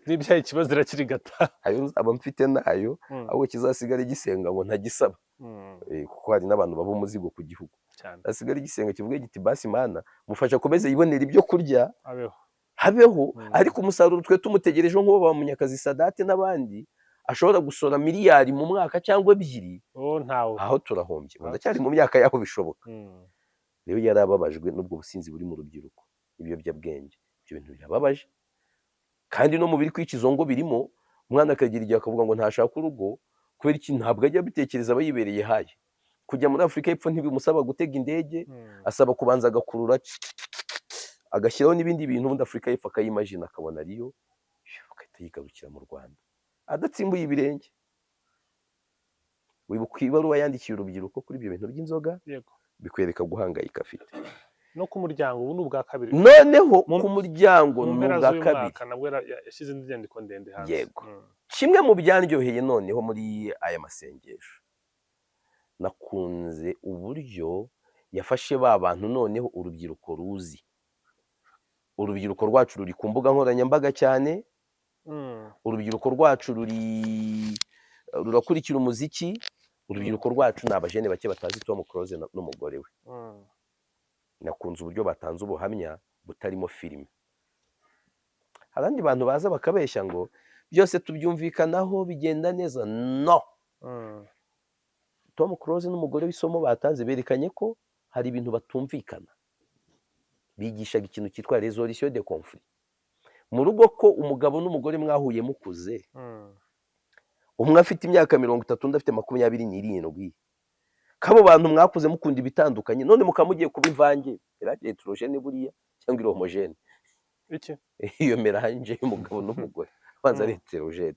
N'ibyaha ikibazo irakirigata. Ayo nzaba mfite nayo, ahubwo kizasigare gisenga ngo ntagisaba. Kuko hari n'abantu baba umuzigo ku gihugu. Cyane. Asigare gisenga, kivuge giti: "Basi Mana, mufasha akomeze yibonera ibyo kurya, abeho." Habeho. Ariko umusaruro twe tumutegerejeho, nk'uwo ba Munyakazi Sadate n'abandi, ashobora gusora miliyari mu mwaka cyangwa ebyiri, Oh, ntawe. aho turahombye. Ubu ndacyari mu myaka yaho bishoboka. Rero yarababajwe n'ubwo businzi buri mu rubyiruko, ibiyobyabwenge, ibyo bintu birababaje. Kandi no mu biri kwica izo ngo birimo. Umwana akagira igihe akavuga ngo ntashaka urugo. Kubera iki? Ntabwo ajya abitekereza, aba yibereye haye. Kujya muri Afurika y'Epfo ntibimusaba gutega indege, asaba kubanza agakurura, agashyiraho n'ibindi bintu, ubundi Afurika y'Epfo akayimagina, akabona ariyo, agahita yigarukira mu Rwanda adatsimbuye ibirenge. Wibuka ibaruwa yandikiye urubyiruko kuri ibyo bintu by'inzoga? Yego. Bikwereka guhangayika afite. No ku muryango, ubu ni ubwa kabiri. Noneho ku muryango Mu ni mpera ubwa z'uyu kabiri. mwaka nabwo yashyize indi nyandiko ndende hanze. Yego. Kimwe mu byanryoheye noneho muri aya masengesho, nakunze uburyo yafashe ba bantu, noneho urubyiruko ruzi. Urubyiruko rwacu ruri ku mbuga nkoranyambaga cyane. Urubyiruko rwacu rurakurikira umuziki. Urubyiruko rwacu ni abajene bake batazi Tom Close n'umugore we. Nakunze uburyo batanze ubuhamya butarimo filime. Hari abandi bantu baza bakabeshya ngo byose tubyumvikanaho, bigenda neza. No. Tom Close n'umugore w'isomo batanze berekanye ko Hari ibintu batumvikana. Bigishaga ikintu cyitwa résolution de conflit mu rugo, ko umugabo n'umugore mwahuye mukuze, umwe afite imyaka 30, undi afite 27, kabo bantu mwakuze mukunda ibitandukanye, none mukaba mugiye kuba imvange, mélange hétérogène buriya cyangwa iri homogène? Iki? Iyo mélange y'umugabo n'umugore abanza ari hétérogène.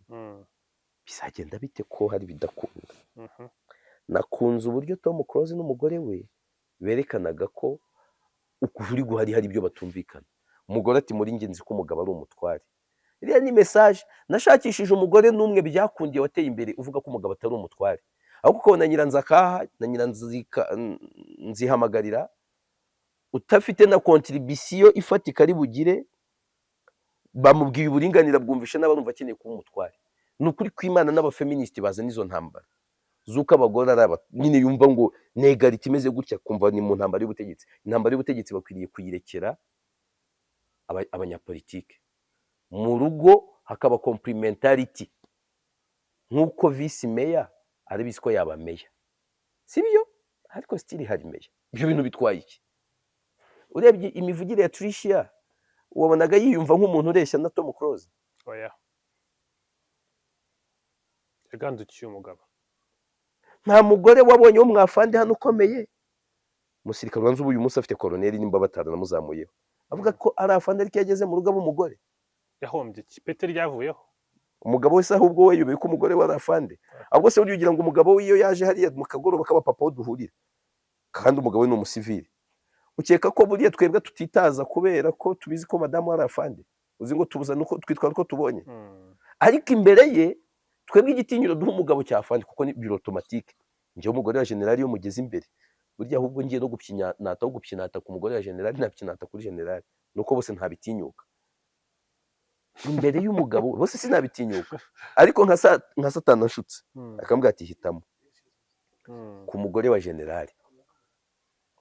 Bizagenda bite ko hari ibidakunda? Nakunze uburyo Tom Close n'umugore we berekanaga ko ukuri guhari, hari ibyo batumvikana. Umugore ati: "Muri njye nzi ko umugabo ari umutware." Iriya ni message. Nashakishije umugore n'umwe byakundiye wateye imbere uvuga ko umugabo atari umutware, ahubwo ukabona Nyiranzakaha na Nyiranzika nzihamagarira utafite na contribution ifatika ari bugire. Bamubwiye uburinganire, bwumvishe n'abarumva akeneye kuba umutware. Ni ukuri kw'Imana, n'abafeministi bazana izo ntambara z'uko abagore ari aba nyine, yumva ngo n'égalité imeze gutya, kumva ni mu ntambara y'ubutegetsi. Intambara y'ubutegetsi bakwiriye kuyirekera abanyapolitike. Mu rugo hakaba complementarity, nk'uko vice meya arabizi ko yaba meya, sibyo? Ariko still hari meya. Ibyo bintu bitwaye iki? Urebye imivugire ya Tricia, wabonaga yiyumva nk'umuntu ureshya na Tom Close? Oya, yagandukiye umugabo. Nta mugore wabonye wo mwafande hano ukomeye, umusirikare ubanza ubu uyu munsi afite koroneri, nimba bataranamuzamuyeho, avuga ko ari afande, ariko iyo ageze mu rugo aba umugore. Yahombye iki? Ipeti ryavuyeho. Umugabo wese ahubwo we yubeye ko umugore we ari afande. Ahubwo se burya ugira ngo umugabo we iyo yaje hariya mu kagoroba k'abapapa aho duhurira, kandi umugabo we ni umusivili, ukeka ko buriya twebwe tutitaza kubera ko tubizi ko madamu ari afande? Uzi ngo tubuzana uko twitwara uko tubonye? Ariko imbere ye, twebwe igitinyiro duha umugabo cya afande, kuko ni biro automatique. Njyewe umugore wa generali iyo mugeze imbere, burya ahubwo ngiye no gupyinata, aho gupyinata ku mugore wa generali napyinata kuri generali, nuko bose ntabitinyuka imbere y'umugabo, bose sinabitinyuka. Ariko nka Satani anshutse, akambwira ati: "Hitamo ku mugore wa generali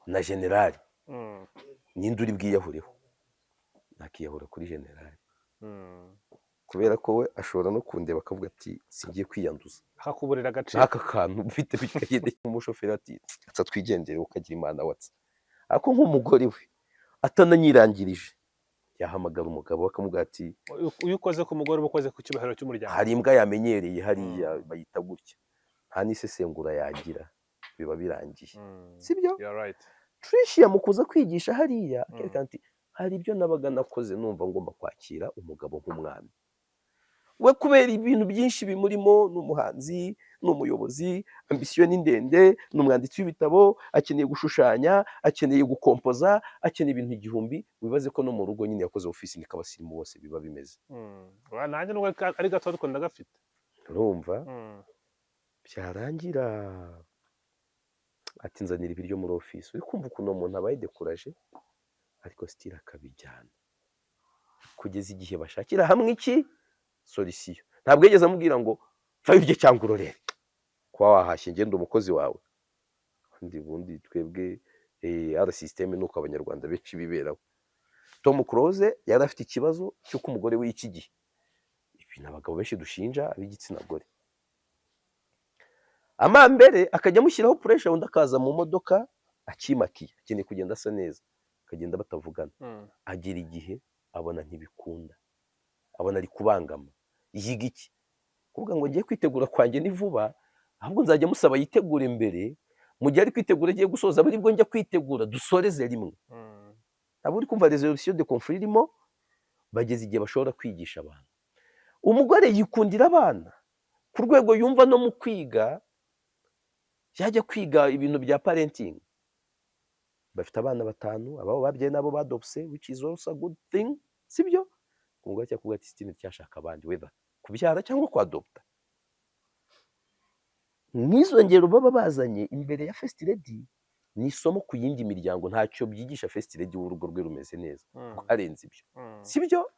na generali, ninde uri bwiyahureho?" Nakiyahura kuri generali, kubera ko we ashobora no kundeba akavuga ati: "Singiye kwiyanduza." Akakuburira agaciro. N'aka kantu mfite bikagenda, umushoferi ati: "Atsa twigendere, ukagira Imana watsa." Ariko nk'umugore we atananyirangirije, yahamagara umugabo akamubwira ati: Iyo ukoze ku mugore uba ukoze ku cyubahiro cy'umuryango. Hari imbwa yamenyereye hariya, bayita gutya, nta n'isesengura yagira, biba birangiye. Sibyo? You are right. Tricia mu kuza kwigisha hariya akerekana ati: "Hari ibyo nabaga nakoze numva ngomba kwakira umugabo nk'umwami we, kubera ibintu byinshi bimurimo. Ni umuhanzi, ni umuyobozi, ambition ni ndende, ni umwanditsi w'ibitabo, akeneye gushushanya, akeneye gukompoza, akeneye ibintu igihumbi." Wibaze ko no mu rugo nyine yakoze ofisi, niko abasirimu bose biba bimeze. Wa, nanjye nubwo ari gato ariko ndagafite. Urumva, byarangira ati: "Nzanira ibiryo muri ofisi." Uri kumva ukuntu uwo muntu abaye découragé, ariko still akabijyana kugeza igihe bashakira hamwe iki solution. Ntabwo yigeze amubwira ngo: "Pfa urye cyangwa urorere kuba wahashye, ngenda umukozi wawe." Ubundi twebwe ara système ni uko Abanyarwanda benshi biberaho. Tom Close yari afite ikibazo cy'uko umugore we iki gihe, ibintu abagabo benshi dushinja ab'igitsina gore, amambere akajya amushyiraho pressure, undi akaza mu modoka akimakiye, akeneye kugenda asa neza, akagenda batavugana. Agera igihe abona ntibikunda, abona ari kubangama. Yiga iki? Kuvuga ngo: "Ngiye kwitegura kwanjye ni vuba, ahubwo nzajya musaba yitegure mbere, mu gihe ari kwitegura agiye gusoza abe aribwo njya kwitegura, dusoreze rimwe." Ntabwo uri kumva résolution de conflit irimo? Bageze igihe bashobora kwigisha abantu. Umugore yikundira abana ku rwego yumva no mu kwiga yajya kwiga ibintu bya parenting. Bafite abana batanu, ababo babyaye n'abo badopse, which is also a good thing, sibyo? Umugore cyakubwira ati: "Sitini cyashaka abandi, whether kubyara cyangwa kwadopta." Nk'izo ngero baba bazanye imbere ya First Lady ni isomo ku yindi miryango. Ntacyo byigisha First Lady w'urugo rwe rumeze neza, arenze ibyo, sibyo?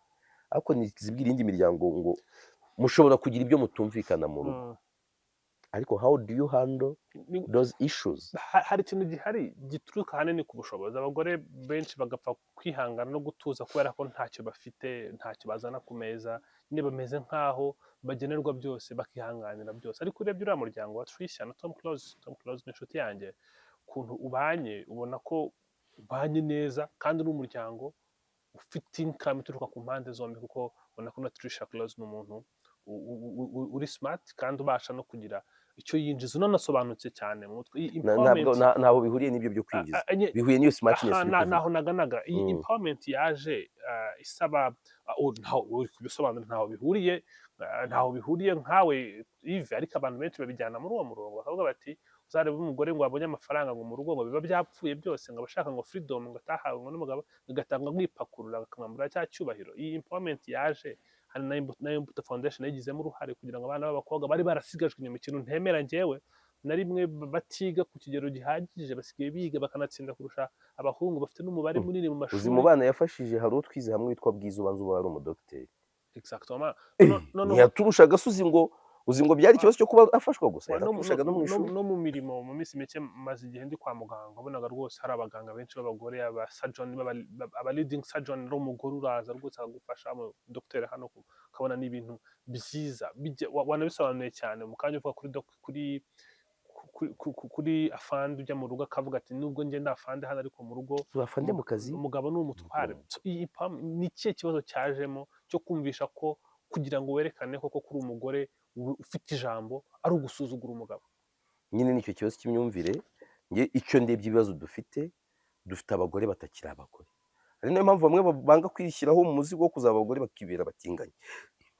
Ariko ntizibwira indi miryango ngo mushobora kugira ibyo mutumvikana mu rugo, ariko how do you handle those issues? Hari ikintu gihari gituruka ahanini ku bushobozi. Abagore benshi bagapfa kwihangana no gutuza kubera ko ntacyo bafite, ntacyo bazana ku meza nyine, bameze nk'aho bagenerwa byose, bakihanganira byose. Ariko urebye uriya muryango wa Tricia na Tom Close, Tom Close ni inshuti yanjye, Ukuntu ubanye, ubona ko ubanye neza kandi uri umuryango ufite income ituruka ku mpande zombi, kuko ubona ko na Tricia Close ni umuntu uri smart kandi ubasha no kugira icyo yinjiza, unanasobanutse cyane mu mutwe. Iyi Ntabwo empowerment ntaho bihuriye n'ibyo byo kwinjiza, bihuye n'iyo smartness aha uri kuvuga. Naho naganaga iyi empowerment yaje isaba oh, ntaho uri kubisobanura, ntaho bihuriye, ntaho bihuriye nkawe Yves, ariko abantu benshi babijyana muri uwo murongo, bakavuga bati uzarebe umugore ngo wabonye amafaranga ngo mu rugo ngo biba byapfuye byose, ngo abashaka ngo freedom ngo atahawe ngo n'umugabo, agatanga mwipakurura, akamwambura cya cyubahiro. Iyi empowerment yaje hari na Imbuto Foundation yayigizemo uruhare kugira ngo abana b'abakobwa bari barasigajwe inyuma, ikintu ntemera njyewe na rimwe, batiga ku kigero gihagije, basigaye biga bakanatsinda kurusha abahungu, bafite n'umubare munini mu Uzi mashuri. mu bana yafashije hari uwo twize hamwe witwa Bwiza, ubanza uba wari umudogiteri. Exactement. Noneho Ntiyaturusha agasozi, ngo uzi ngo byari ikibazo cyo kuba afashwa gusa, no, yaraturushaga no mu ishuri. No mu mirimo, mu minsi mike maze igihe ndi kwa muganga, wabonaga rwose hari abaganga benshi b'abagore, aba surgeon, aba leading surgeon ari umugore, uraza rwose akagufasha mu docteur hano, ukabona ni ibintu byiza. Wanabisobanuye cyane mu kanya uvuga kuri doc, kuri afande ujya mu rugo akavuga ati nubwo ngenda afande hano, ariko mu rugo Afande mu kazi. umugabo ni umutware. So, iyi ni ikihe kibazo cyajemo cyo kumvisha ko kugira ngo werekane koko kuri umugore ufite ijambo ari ugusuzugura umugabo? Nyine nicyo kibazo cy'imyumvire. Nge icyo ndebye, ibibazo dufite, dufite abagore batakiri abagore, ari nayo mpamvu bamwe banga kwishyiraho umuzigo wo kuzaba abagore, bakibera abatinganyi.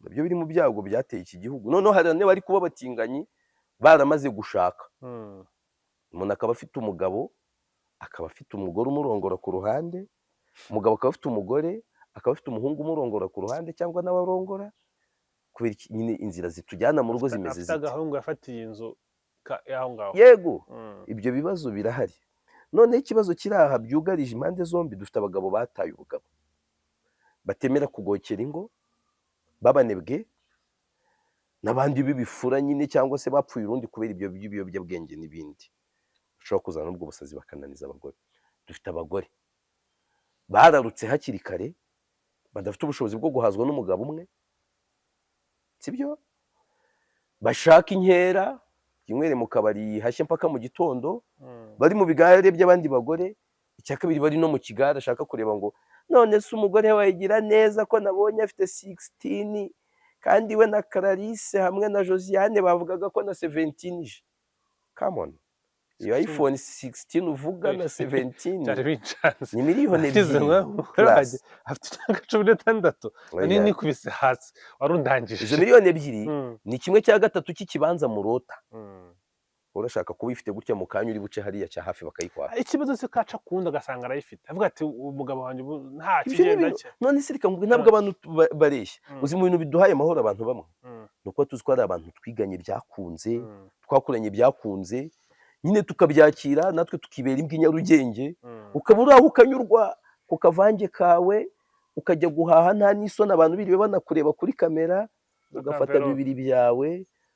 Nabyo biri mu byago byateye iki gihugu. Noneho hari bari kuba abatinganyi baramaze gushaka, umuntu akaba afite umugabo, akaba afite umugore umurongora ku ruhande, umugabo akaba afite umugore, akaba afite umuhungu umurongora ku ruhande cyangwa nawe arongora. Kubera iki? Nyine inzira zitujyana mu rugo zimeze Afite zite? agahungu yafatiye inzu y'aho ngaho. Yego. Ibyo bibazo birahari. Noneho ikibazo kiri aha byugarije impande zombi, dufite abagabo bataye ubugabo, batemera kugokera ingo, babanebwe n'abandi b'ibifura nyine, cyangwa se bapfuye urundi kubera ibyo by'ibiyobyabwenge n'ibindi bashobora kuzana n'ubwo busazi, bakananiza abagore. Dufite abagore bararutse hakiri kare, badafite ubushobozi bwo guhazwa n'umugabo umwe, sibyo, bashaka inkera, inywere mu kabari hashye mpaka mu gitondo, bari mu bigare by'abandi bagore. Icya kabiri, bari no mu kigare, ashaka kureba ngo none se umugore wayigira neza ko nabonye afite 16, kandi we na Clarisse hamwe na Josiane bavugaga ko na 17 ije. Come on, iyo iPhone 16 uvuga na 17 Byari bincanze. ni miliyoni Nagize 2 ngo umugore plus. wanjye afite imyaka 16, Oya. nari nikubise hasi, wari undangije. Izo miliyoni 2 ni 1/3 cy'ikibanza murota. Urashaka kuba uyifite gutya, mu kanya uri buce hariya cya hafi bakayikwaka. Ikibazo se kaca kundi agasanga arayifite, avuga ati umugabo wanjye ubu nta Ibyo ni kigenda ibintu cye. None se reka nkubwire, ntabwo abantu bareshya. Uzi mu bintu biduhaye amahoro abantu bamwe, ni uko tuzi ko hari abantu twiganye byakunze, twakuranye byakunze, nyine tukabyakira, natwe tukibera imbwa i Nyarugenge. Ukaba uri aho ukanyurwa ku kavange kawe, ukajya guhaha nta n'isoni, abantu biriwe banakureba kuri kamera, ugafata Akamverope. bibiri byawe,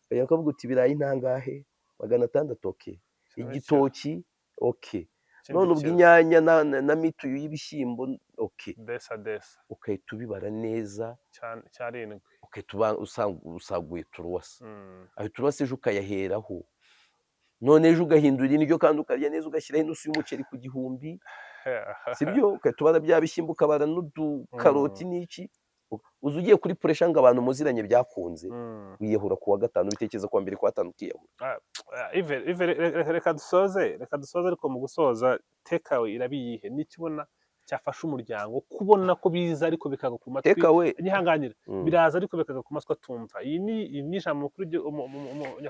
ukajya ukavuga uti ibirayi ntangahe? 600, okay. Igitoki, okay. Ikindi None ubwo kibazo. inyanya na mituyu y'ibishyimbo, okay. Desa desa. Ugahita ubibara neza. Cyarindwi. Ugahita usanga usaguye turuwasa, ayo turuwasa ejo ukayaheraho, none ejo ugahindura indyo kandi ukarya neza, ugashyiraho inusu y'umuceri ku gihumbi, sibyo? Ugahita ubara bya bishyimbo, ukabara n'udukaroti n'iki. Uza ugiye kuri pressure ngo abantu muziranye byakunze, wiyahura ku wa gatanu, ubitekereza ku wa mbere, ku wa gatanu ukiyahura. Yves, Yves, reka dusoze, reka dusoze. Ariko mu gusoza, takeaway iraba iyihe? N'icyo ubona cyafasha umuryango kubona ko biza ariko bikagwa ku matwi? Takeaway. Nyihanganira. Biraza ariko bikagwa ku matwi atumva. Iyi ni ijambo mukuru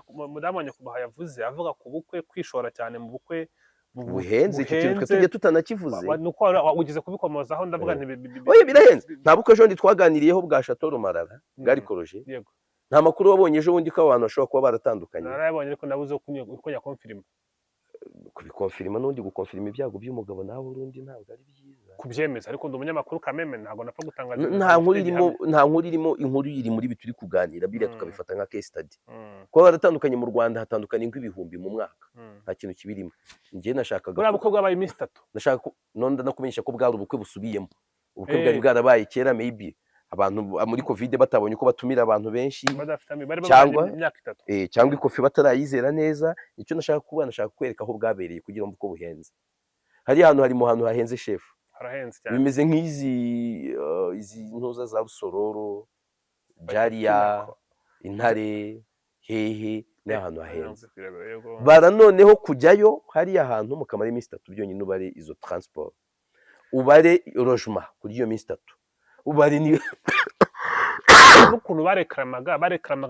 umudamu wa nyakubahwa yavuze, avuga ku bukwe, kwishora cyane mu bukwe Buhenze, icyo kintu twe buhenze. tujye tutanakivuze. Ni uko ugeze kubikomozaho, ndavuga nti Oya, birahenze. Nta bukwe ejo bundi twaganiriyeho bwa Chateau Rumarara bwari koroje? Yego. Nta makuru wabonye ejo bundi ko abantu bashobora kuba baratandukanye? Narayabonye, ariko nabuze uko nyakonfirima. Kubikonfirima n'undi, gukonfirima ibyago by'umugabo nawe urundi ntabwo ari byiza. Kubyemeza, ariko ndi umunyamakuru kameme, ntabwo napfa gutangaza ibintu Nta nkuru ntafite irimo. gihamya. Nta nkuru irimo. Inkuru iri muri ibi turi kuganira biriya, tukabifata nka case study. Kuba baratandukanye, mu Rwanda hatandukana ingo ibihumbi mu mwaka. Nta kintu kibirimo. Njye nashakaga Buriya bukwe bwabaye iminsi 3. Nashaka none ndakumenyesha ko bwari ubukwe busubiyemo, ubukwe bwari bwarabaye kera maybe. Abantu muri Covid batabonye uko batumira abantu benshi, badafite bari cyangwa bamaranye imyaka 3, cyangwa ikofi batarayizera neza. Icyo nashaka kuba, nashaka kwereka aho bwabereye kugira ngo uko buhenze. Hariya hantu hari mu hantu hahenze, shefu. Harahenze cyane. Bimeze nk'izi izi ntuza za Rusororo, Jariya, Pinnacle. Intare, hehe, ni ahantu hahenze. Yego. Bara noneho kujyayo hariya hantu mukamara iminsi 3 byonyine, ubare izo transport, ubare logement kuri iyo minsi 3, ubare ni N'ukuntu barekaramaga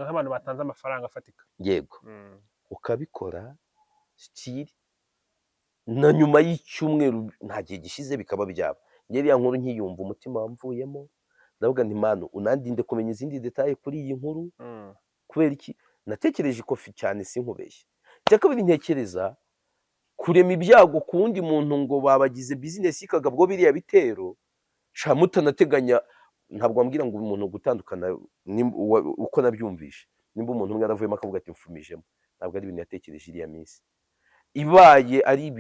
nk'abantu batanze amafaranga afatika. Yego. Ukabikora still na nyuma y'icyumweru, nta gihe gishize bikaba byaba. Njye iriya nkuru nkiyumva, umutima wamvuyemo. Ndavuga nti: "Manu, unandinde kumenya izindi détails kuri iyi nkuru." Kubera iki? Natekereje ikofi cyane, sinkubeshye. Icya kabiri, ntekereza kurema ibyago ku wundi muntu ngo babagize business ikagabwo biriya bitero sha mutanateganya. Ntabwo wambwira ngo umuntu gutandukana uko nabyumvishe, nimba umuntu umwe yaravuyemo akavuga ati mfumijemo, ntabwo ari ibintu yatekereje iriya minsi ibaye, ari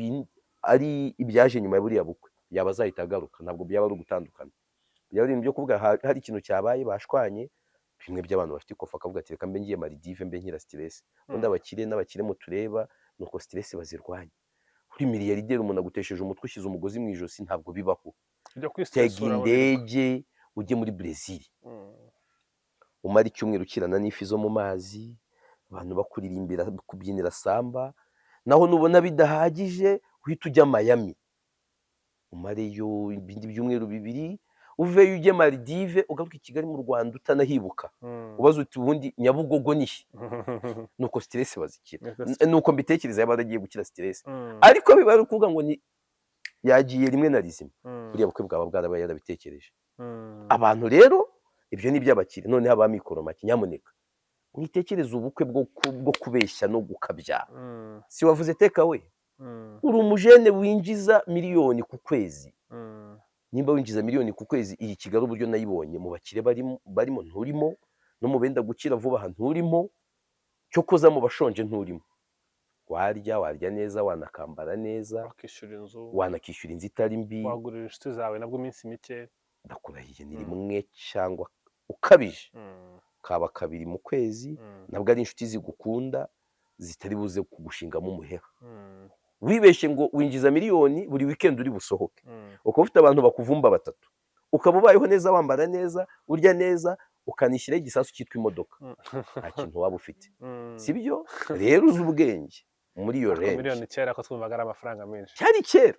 ari ibyaje nyuma ya buriya bukwe. Yaba azahita agaruka, ntabwo byaba ari ugutandukana, byaba ari ibintu byo kuvuga hari ikintu cyabaye, bashwanye, bimwe by'abantu bafite ikofi, akavuga ati: "Reka mbe ngiye Maldives, mbe nkira stress." Ubundi abakire n'abakire mutureba nuko stress bazirwanya. Uri milliardaire, umuntu agutesheje umutwe, ushyize umugozi mu ijosi, ntabwo bibaho. Ujya Tega kwisesura. indege ujye muri Brazil, umara icyumweru ukirana n'ifi zo mu mazi, abantu bakuririmbira, kubyinira samba. Naho nubona bidahagije, uhita ujya Miami, umareyo ibindi byumweru 2, uveyo ujye Maldives, ugaruke i Kigali mu Rwanda utanahibuka, ubaza uti: "Ubundi Nyabugogo ni he?" Nuko stress bazikira. Nuko mbitekereza, yaba yaragiye gukira stress, ariko biba ari ukuvuga ngo ni yagiye rimwe na rizima, buriya bukwe bwaba bwarabaye yarabitekereje. Abantu rero, ibyo ni iby'abakire. Noneho abamikoro make, nyamuneka mwitekereze ubukwe bwo kubeshya no gukabya. Si wavuze teka we? Uri umujene winjiza miliyoni ku kwezi. Nimba winjiza miliyoni ku kwezi, iyi Kigali uburyo nayibonye, mu bakire barimo nturimo, no mu benda gukira vuba aha nturimo, cyokoza mu bashonje nturimo. Warya, warya neza, wanakambara neza, wakishyura inzu, wanakishyura inzu itari mbi, wagurira inshuti zawe nabwo iminsi mike. Ndakurahiye, ni rimwe cyangwa ukabije kaba kabiri mu kwezi. Ntabwo ari inshuti zigukunda zitari buze kugushingamo umuheha. Wibeshye ngo winjiza miliyoni, buri weekend uri busohoke, ukaba ufite abantu bakuvumba batatu, ukaba ubayeho neza, wambara neza, urya neza, ukanishyiraho igisasu cyitwa imodoka, nta kintu waba ufite. Si byo rero? Uzi ubwenge muri iyo Ariko range. Miliyoni kera ko twumvaga ari amafaranga menshi. Cyari kera.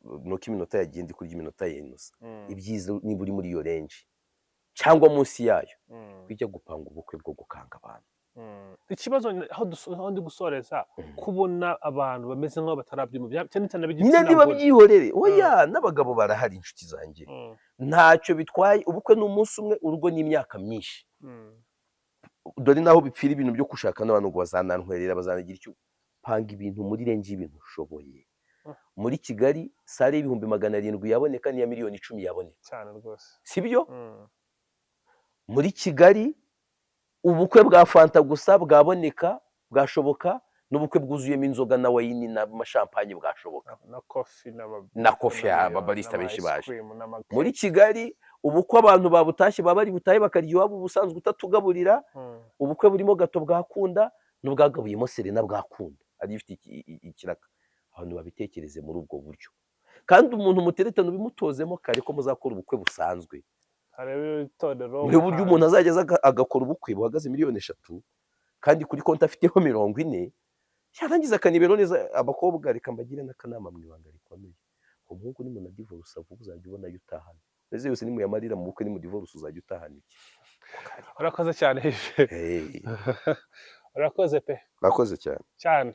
Nuko iminota yagiye, ndi kurya iminota yenusa. Ibyiza, niba uri muri iyo range cyangwa munsi yayo, ujya gupanga ubukwe bwo gukanga abantu. Ikibazo aho ndi gusoreza, kubona abantu bameze nk'aho batarabyumva, cyane cyane Nyine ab'igitsina niba gore. byihorere. Oya, n'abagabo barahari, inshuti zanjye. Ntacyo bitwaye, ubukwe ni umunsi umwe, urugo ni imyaka myinshi. Dore naho bipfira ibintu byo gushaka n'abantu ngo bazanantwerera, bazanagira icyo. Panga ibintu muri range y'ibintu ushoboye. Muri Kigali salle y'700,000 yaboneka, n'iya miliyoni 10 yaboneka. Cyane rwose. Sibyo? Muri Kigali ubukwe bwa fanta gusa bwaboneka, bwashoboka, n'ubukwe bwuzuyemo inzoga na wine n'amashampanye bwashoboka. Na coffee. Na coffee, ababarista benshi baje. Muri Kigali ubukwe abantu babutashye baba bari butahe bakarya iwabo ubusanzwe utatugaburira. Ubukwe burimo gâteau bwakunda, n'ubwagabuyemo Serena bwakunda, ari ifite ikiraka. Abantu babitekereze muri ubwo buryo, kandi umuntu muteretana ubimutozemo kare ko muzakora ubukwe busanzwe. Harebe itorero. Muri buryo umuntu azajya aza agakora ubukwe buhagaze miliyoni 3 kandi kuri konti afiteho 40, yarangiza akaniberaho neza. Abakobwa, reka mbagire n'akanama mu ibanga rikomeye: umuhungu nimunadivorce vuba, uzajya ubona ayo utahana. Mbese yose nimuyamarira mu bukwe, nimudivorce uzajya utahana iki? Urakoze cyane. Hey, Urakoze pe. Urakoze cyane. Cyane.